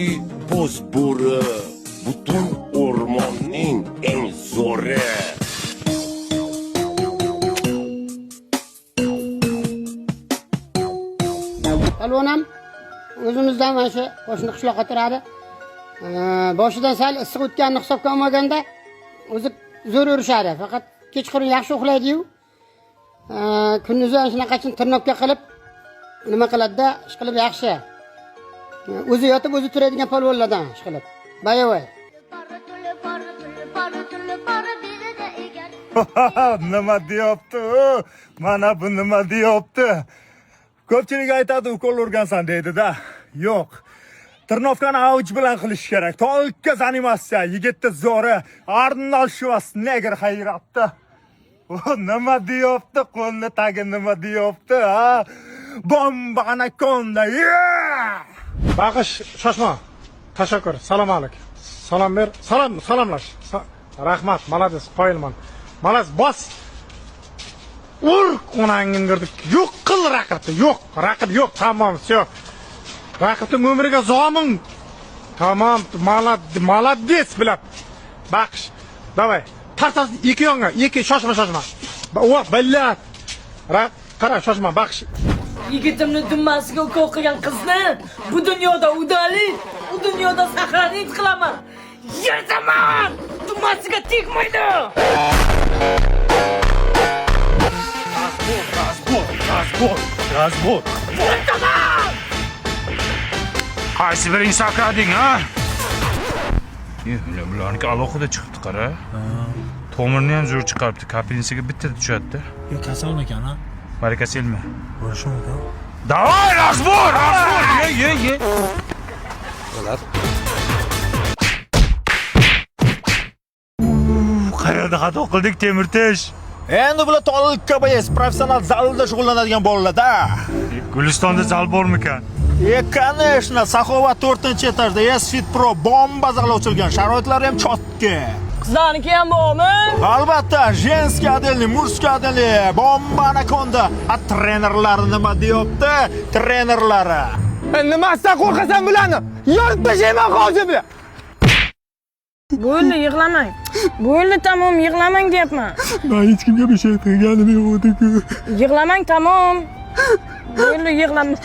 kuchli bo'z bo'ri, butun o'rmonning eng zo'ri. Polvon ham o'zimizdan mana shu qo'shni qishloqqa turadi. Boshidan sal issiq o'tganini hisobga olmaganda o'zi zo'r urishadi. Faqat kechqurun yaxshi uxlaydi-yu. Kunduzi ana shunaqachin tirnoqqa qilib nima qiladi-da, ish qilib yaxshi. O'zi yotib o'zi turadigan polvonlardan ish qilib. Боевой. Nima deyapti u? Mana bu nima deyapti? Ko'pchilik aytadi, ukol urgansan deydi-da. Yo'q. Tirnovkani avj bilan qilish kerak. Только заниматься. Yigitni zo'ri Arnold Schwarzenegger hayratda. O nima deyapti? Qo'lni tagi nima deyapti, ha? Bomba anakonda. Yeah! Bag'ish, shoshma. Tashakkur. Salom alik. Salom ber. Salom, salomlash. Rahmat, молодец, qoyilman. Молодец, bos. Ur, onangni girdik. Yo'q qil raqibni. Yo'q, raqib yo'q. Tamom, всё. Raqibning umriga zomin. Tamom, молодец, bilab. Baqish. Давай. Tartas ikki yonga, ikki, shoshma, shoshma. Voh, billat. Qara, shoshma, baqish. Yigitimni dummasiga ukol qilgan qizni bu dunyoda удалить, u dunyoda сохранить qilaman. Yerdaman! Dummasiga tegmaydi. Разбор, разбор, разбор. Qaysi biring sakrading, ha? Bularniki alohida chiqibdi, qara. Tomirni ham zo'r chiqaribdi. Kapelnisiga bitta tushadi-da. Yo, kasalmikan, ha? Barakaselmi? Bo'lishi mumkin. Давай, разбор, разбор. Ye, ye, ye. Qayerda xato qildik, Temirtesh? Endi bular только боец, professional zalda shug'ullanadigan bolalar-da. Gulistonda zal bormikan? E, конечно, Saxovat 4-etajda S Fit Pro bomba zal ochilgan. Sharoitlari ham chotki. Qizlarniki ham bormi? Albatta, женский отдельный, мужской отдельный, bomba anakonda. A trenerlari nima deyapti? Trenerlari. Nimasidan qo'rqasan bularni? Yorib tashlayman hozir bular. Bo'ldi, yig'lamang. Bo'ldi, tamom, yig'lamang deyapman. Men hech kimga bir şey qilganim yo'q edi-ku. Yig'lamang, tamom. Bo'ldi, yig'lama.